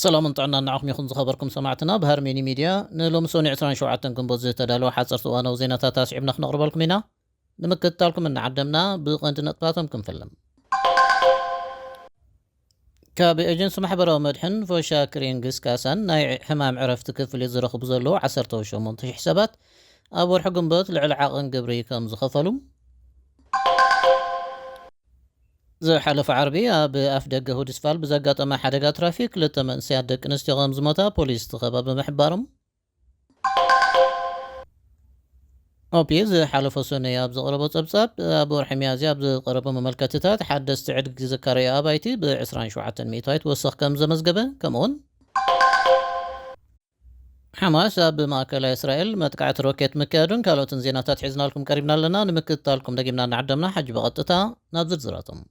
ሰላምን ጥዕናን ንዓኹም ይኹን ዝኸበርኩም ሰማዕትና። ብሃርሜኒ ሚድያ ንሎሚ ሰኑይ ዕስራን ሸውዓተን ግንቦት ዝተዳለወ ሓፀርቲ እዋናዊ ዜናታት ኣስዒብና ክነቕርበልኩም ኢና። ንምክትታልኩም እናዓደምና ብቐንዲ ነጥብታቶም ክንፍልም። ካብ ኤጀንሲ ማሕበራዊ መድሕን ፎሻ ክሪንግስ ካሳን ናይ ሕማም ዕረፍቲ ክፍሊት ዝረኽቡ ዘለዉ ዓሰርተ ሸሞንተ ሽሕ ሰባት ኣብ ወርሒ ግንቦት ልዕሊ ዓቐን ግብሪ ከም ዝኸፈሉ፣ ዝሓለፈ ዓርቢ ኣብ ኣፍ ደገ ሁዲስቫል ብዘጋጠመ ሓደጋ ትራፊክ ክልተ መንእሰያት ደቂ ኣንስትዮ ከም ዝሞታ ፖሊስ እቲ ከባቢ ምሕባሮም፣ ኦፒ ዝሓለፈ ሰኑይ ኣብ ዘቕረቦ ጸብጻብ፣ ኣብ ወርሒ ሚያዝያ ኣብ ዝቐረቡ መመልከትታት ሓደስቲ ዕድጊ ዝካረዩ ኣባይቲ ብ ዕስራን ሸውዓተን ሚእታዊት ወሰኽ ከም ዘመዝገበ፣ ከምኡውን ሓማስ ኣብ ማእከላይ እስራኤል መጥቃዕቲ ሮኬት ምክያዱን ካልኦትን ዜናታት ሒዝናልኩም ቀሪብና ኣለና። ንምክትታልኩም ደጊምና እናዓደምና፣ ሕጂ ብቐጥታ ናብ ዝርዝራቶም።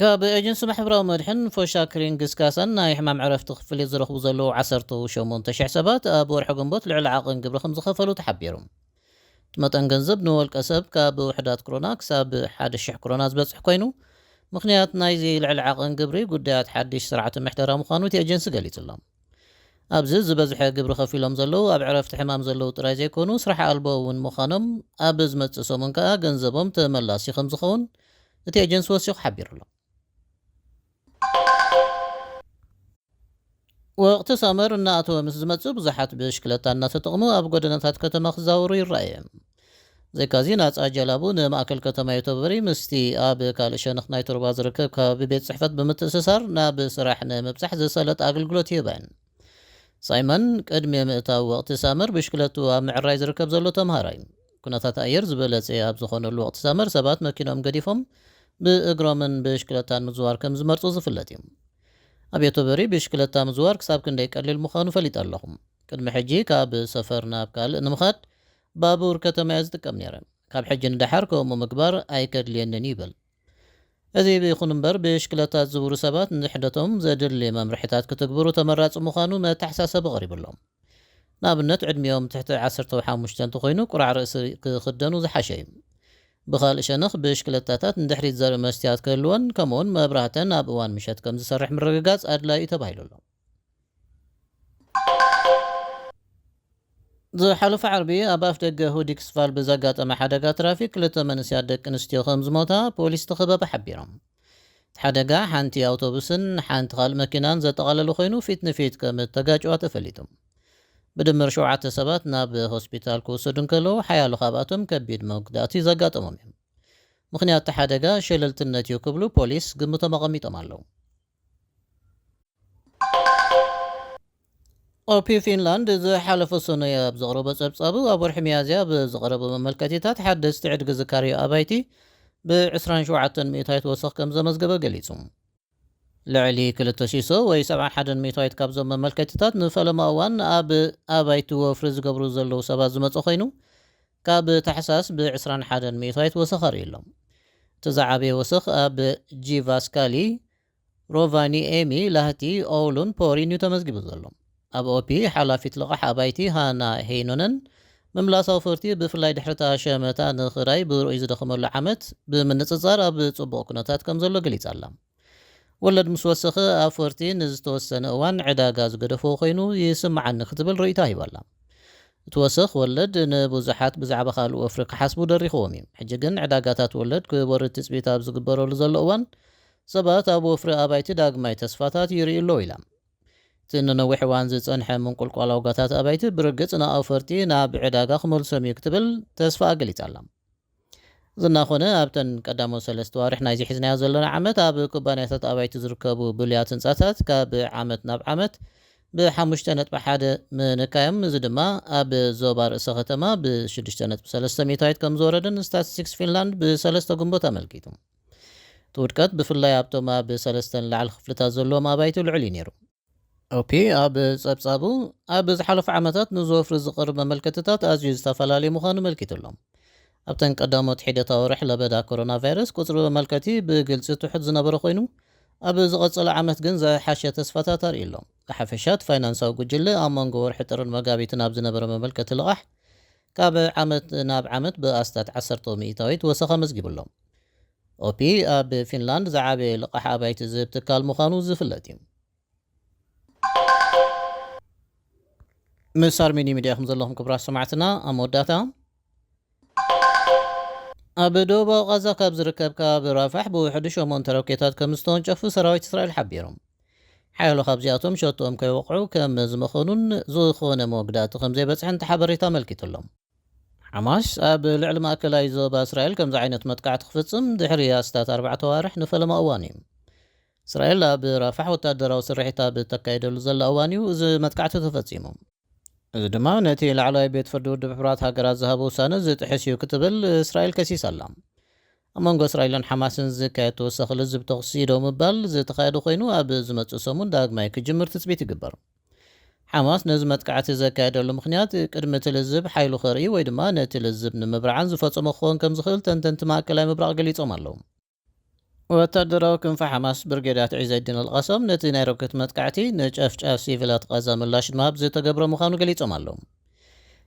ካብ ኤጀንሲ ማሕበራዊ መድሕን ፎሻ ክሪንግስ ካሳን ናይ ሕማም ዕረፍቲ ክፍሊት ዝረኽቡ ዘለዉ ዓሰርተ ሸሞንተ ሽሕ ሰባት ኣብ ወርሒ ግንቦት ልዕሊ ዓቐን ግብሪ ከም ዝኸፈሉ ተሓቢሩ። እቲ መጠን ገንዘብ ንወልቀ ሰብ ካብ ውሕዳት ክሮና ክሳብ ሓደ ሽሕ ክሮና ዝበጽሕ ኮይኑ፣ ምኽንያት ናይዚ ልዕሊ ዓቐን ግብሪ ጉዳያት ሓድሽ ስርዓተ ምሕደራ ምዃኑ እቲ ኤጀንሲ ገሊጹ ኣሎ። ኣብዚ ዝበዝሐ ግብሪ ከፊሎም ዘለዉ ኣብ ዕረፍቲ ሕማም ዘለዉ ጥራይ ዘይኮኑ፣ ስራሕ ኣልቦ እውን ምዃኖም፣ ኣብ ዝመጽእ ሰሙን ከኣ ገንዘቦም ተመላሲ ከም ዝኸውን እቲ ኤጀንሲ ወሲኹ ሓቢሩ ኣሎ። ወቕቲ ሳመር እናኣተወ ምስ ዝመጽእ፣ ብዙሓት ብሽክለታ እናተጠቕሙ ኣብ ጎደናታት ከተማ ክዛወሩ ይረኣዩ። ዘይካዚ ናጻ ጀላቡ ንማእከል ከተማ ዮቶበሪ ምስቲ ኣብ ካልእ ሸነኽ ናይ ቶርባ ዝርከብ ከባቢ ቤት ጽሕፈት ብምትእስሳር ናብ ስራሕ ንምብጻሕ ዝሰለጥ ኣገልግሎት ይህበን። ሳይመን ቅድሚ ምእታው ወቕቲ ሳመር ብሽክለቱ ኣብ ምዕራይ ዝርከብ ዘሎ ተምሃራይ፣ ኩነታት ኣየር ዝበለጸ ኣብ ዝኾነሉ ወቕቲ ሳመር ሰባት መኪኖም ገዲፎም ብእግሮምን ብሽክለታን ምዝዋር ከም ዝመርጹ ዝፍለጥ እዩ። ኣብ ዮቶበሪ ብሽክለታ ምዝዋር ክሳብ ክንደይ ቀሊል ምዃኑ ፈሊጠ ኣለኹ። ቅድሚ ሕጂ ካብ ሰፈር ናብ ካልእ ንምኻድ ባቡር ከተማ እየ ዝጥቀም ነይረ። ካብ ሕጂ ንደሓር ከምኡ ምግባር ኣይከድልየንን ይብል። እዚ ይኹን እምበር፣ ብሽክለታ ዝዝውሩ ሰባት ንድሕነቶም ዘድሊ መምርሒታት ክትግብሩ ተመራጺ ምዃኑ መተሓሳሰቢ ቀሪቡሎም። ንኣብነት፣ ዕድሚኦም ትሕቲ ዓሰርተ ሓሙሽተ እንተኾይኑ፣ ቁራዕ ርእሲ ክኽደኑ ዝሓሸ እዩ። ብኻልእ ሸነኽ፣ ብሽክለታታት ንድሕሪት ዘርኢ መስትያት ክህልወን፣ ከምኡውን መብራህተን ኣብ እዋን ምሸት ከም ዝሰርሕ ምርግጋጽ ኣድላዪ እዩ ተባሂሉ ኣሎ። ዝሓለፈ ዓርቢ ኣብ ኣፍ ደገ ሁዲክስቫል ብዘጋጠመ ሓደጋ ትራፊክ ክልተ መንእሰያት ደቂ ኣንስትዮ ከም ዝሞታ ፖሊስ እቲ ከባቢ ሓቢሮም። እቲ ሓደጋ ሓንቲ ኣውቶቡስን ሓንቲ ካልእ መኪናን ዘጠቓለለ ኮይኑ፣ ፊት ንፊት ከም እተጋጭዋ ተፈሊጡ። ብድምር ሸውዓተ ሰባት ናብ ሆስፒታል ክውሰዱ እንከለዉ፣ ሓያሎ ካብኣቶም ከቢድ መጉዳእቲ ዘጋጠሞም እዮም። ምኽንያት እቲ ሓደጋ ሸለልትነት እዩ ክብሉ ፖሊስ ግምቶም ኣቐሚጦም ኣለዉ። ኦፒ ፊንላንድ ዝሓለፈ ሰኑይ ኣብ ዘቕረቦ ጸብጻቡ፣ ኣብ ወርሒ ሚያዝያ ብዝቐረቡ መመልከቲታት ሓደስቲ ዕድጊ ዝካረዩ ኣባይቲ ብ ዕስራን ሸውዓተን ሚእታዊት ወሰኽ ከም ዘመዝገበ ገሊጹ። ልዕሊ ክልተ ሲሶ ወይ ሰብዓን ሓደን ሚእታዊት ካብዞም መመልከቲታት ንፈለማ እዋን ኣብ ኣባይቲ ወፍሪ ዝገብሩ ዘለዉ ሰባት ዝመጸ ኮይኑ፣ ካብ ታሕሳስ ብ ዕስራን ሓደን ሚእታዊት ወሰኽ ኣርእዩ ኣሎ። እቲ ዝዓበየ ወሰኽ ኣብ ጂቫስካሊ፣ ሮቫኒኤሚ፣ ላህቲ፣ ኦውሉን ፖሪን እዩ ተመዝጊቡ ዘሎ። ኣብ ኦፒ ሓላፊት ልቓሕ ኣባይቲ ሃና ሄይኖነን፣ ምምላስ ኣውፈርቲ ብፍላይ ድሕሪ እታ ሸመታ ንኽራይ ብርኡይ ዝደኸመሉ ዓመት ብምንጽጻር ኣብ ጽቡቕ ኩነታት ከም ዘሎ ገሊጻ ኣላ። ወለድ ምስ ወሰኸ ኣውፈርቲ ንዝተወሰነ እዋን ዕዳጋ ዝገደፍዎ ኮይኑ ይስምዓኒ ክትብል ርእይታ ሂባ ኣላ። እቲ ወሰኽ ወለድ ንብዙሓት ብዛዕባ ካልእ ወፍሪ ክሓስቡ ደሪኽዎም እዩ። ሕጂ ግን ዕዳጋታት ወለድ ክወርድ ትጽቢት ኣብ ዝግበረሉ ዘሎ እዋን፣ ሰባት ኣብ ወፍሪ ኣባይቲ ዳግማይ ተስፋታት ይርእዩ ኣለዉ ኢላ። እቲ ንነዊሕ እዋን ዝጸንሐ ምንቁልቋል ዋጋታት ኣባይቲ ብርግጽ ንኣውፈርቲ ናብ ዕዳጋ ክመልሶም እዩ ክትብል ተስፋኣ ገሊጻ ኣላ። ዝናኾነ ኣብተን ቀዳሞት ሰለስተ ዋርሕ ናይዚ ሒዝናዮ ዘለና ዓመት ኣብ ኩባንያታት ኣባይቲ ዝርከቡ ብሉያት ህንጻታት ካብ ዓመት ናብ ዓመት ብ ሓሙሽተ ነጥቢ ሓደ ምንካዮም፣ እዚ ድማ ኣብ ዞባ ርእሰ ከተማ ብ ሽዱሽተ ነጥቢ ሰለስተ ሚእታዊት ከም ዝወረደን ስታቲስቲክስ ፊንላንድ ብ ሰለስተ ግንቦት ኣመልኪቱ። እቲ ውድቀት ብፍላይ ኣብቶም ኣብ ሰለስተ ንላዕሊ ክፍልታት ዘለዎም ኣባይቲ ልዑል እዩ ነይሩ። ኦፒ ኣብ ጸብጻቡ፣ ኣብ ዝሓለፉ ዓመታት ንዝወፍሪ ዝቐርብ መመልከትታት ኣዝዩ ዝተፈላለየ ምዃኑ ኣመልኪቱ ኣሎ። ኣብተን ቀዳሞት ሒደት ኣዋርሕ ለበዳ ኮሮና ቫይረስ ቁጽሪ መመልከቲ ብግልጺ ትሑት ዝነበረ ኮይኑ፣ ኣብ ዝቐጸለ ዓመት ግን ዝሓሸ ተስፋታት ኣርእዩ ኣሎ። ብሓፈሻ እቲ ፋይናንሳዊ ጉጅለ ኣብ መንጎ ወርሒ ጥርን መጋቢትን ኣብ ዝነበረ መመልከቲ ልቓሕ ካብ ዓመት ናብ ዓመት ብኣስታት ዓሰርተ ሚእታዊት ወሰኽ ኣመዝጊቡ ኣሎ። ኦፒ ኣብ ፊንላንድ ዝዓበየ ልቓሕ ኣባይቲ ዝህብ ትካል ምዃኑ ዝፍለጥ እዩ። ምስ ኣርሜኒ ሚድያ ከም ዘለኹም ክቡራት ሰማዕትና፣ ኣብ መወዳእታ ኣብ ደቡባዊ ቃዛ ካብ ዝርከብ ካብ ራፋሕ ብውሕዱ ሸሞንተ ሮኬታት ከም ዝተወንጨፉ ሰራዊት እስራኤል ሓቢሮም። ሓያሎ ካብዚኣቶም ሸቶኦም ከይወቕዑ ከም ዝመኸኑን ዝኾነ መጉዳእቲ ከም ዘይበፅሐን እቲ ሓበሬታ ኣመልኪቱ ኣሎ። ሓማስ ኣብ ልዕሊ ማእከላይ ዞባ እስራኤል ከምዚ ዓይነት መጥቃዕቲ ክፍጽም ድሕሪ ኣስታት ኣርባዕተ ኣዋርሕ ንፈለማ እዋን እዩ። እስራኤል ኣብ ራፋሕ ወታደራዊ ስርሒት ኣብ እተካይደሉ ዘላ እዋን እዩ እዚ መጥቃዕቲ ተፈጺሙ። እዚ ድማ ነቲ ላዕለዋይ ቤት ፍርዲ ውድብ ሕቡራት ሃገራት ዝሃቦ ውሳነ ዝጥሕስ እዩ ክትብል እስራኤል ከሲሳ ኣላ። ኣብ መንጎ እስራኤልን ሓማስን ዝካየድ ተወሳኺ ልዝብ ተኹሲ ደው ምባል ዝተኻየደ ኮይኑ፣ ኣብ ዝመጽእ ሰሙን ዳግማይ ክጅምር ትጽቢት ይግበር። ሓማስ ነዚ መጥቃዕቲ ዘካየደሉ ምኽንያት ቅድሚ እቲ ልዝብ ሓይሉ ከርኢ ወይ ድማ ነቲ ልዝብ ንምብርዓን ዝፈጸሞ ክኸውን ከም ዝኽእል ተንተንቲ ማእከላይ ምብራቕ ገሊጾም ኣለዉ። ወታደራዊ ክንፊ ሓማስ ብርጌዳት ዒዘዲን ኣልቃሳም ነቲ ናይ ሮኬት መጥቃዕቲ ንጨፍጫፍ ሲቪላት ቃዛ ምላሽ ንምሃብ ዝተገብረ ምዃኑ ገሊጾም ኣለዉ።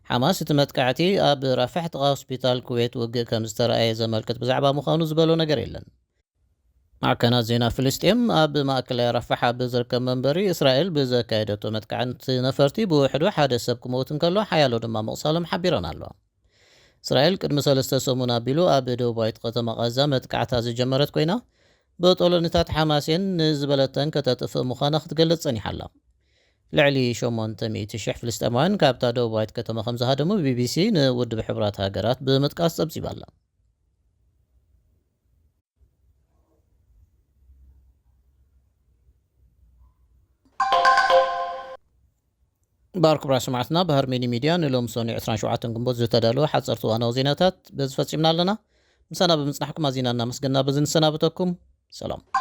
ሓማስ እቲ መጥቃዕቲ ኣብ ራፋሕ ጥቓ ሆስፒታል ኩዌት ውግእ ከም ዝተረኣየ ዘመልክት ብዛዕባ ምዃኑ ዝበሎ ነገር የለን። ማዕከናት ዜና ፍልስጤም ኣብ ማእከላይ ራፋሕ ኣብ ዝርከብ መንበሪ እስራኤል ብዘካየደቶ መጥቃዕቲ ነፈርቲ ብውሕዱ ሓደ ሰብ ክመውት እንከሎ ሓያሎ ድማ ምቕሳሎም ሓቢረን ኣለዋ። እስራኤል ቅድሚ ሰለስተ ሰሙን ኣቢሉ ኣብ ደቡባዊት ከተማ ቃዛ መጥቃዕታ ዝጀመረት ኮይና፣ ብጦለንታት ሓማሴን ንዝበለተን ከተጥፍእ ምዃና ክትገልጽ ጸኒሓ ኣላ። ልዕሊ ሸሞንተ ሚእቲ ሽሕ ፍልስጤማውያን ካብታ ደቡባዊት ከተማ ከም ዝሃደሙ ቢቢሲ ንውድብ ሕቡራት ሃገራት ብምጥቃስ ጸብጺባ ኣላ። ባር ክቡራት ሰማዕትና፣ ብሃርሜኒ ሚድያ ንሎሚ ሰኑይ ዕስራን ሸውዓተን ግንቦት ዝተዳለወ ሓፀርቲ እዋናዊ ዜናታት በዚ ፈፂምና ኣለና። ምሳና ብምፅናሕኩም ኣዚና እናመስገና በዚ ንሰናበተኩም። ሰላም።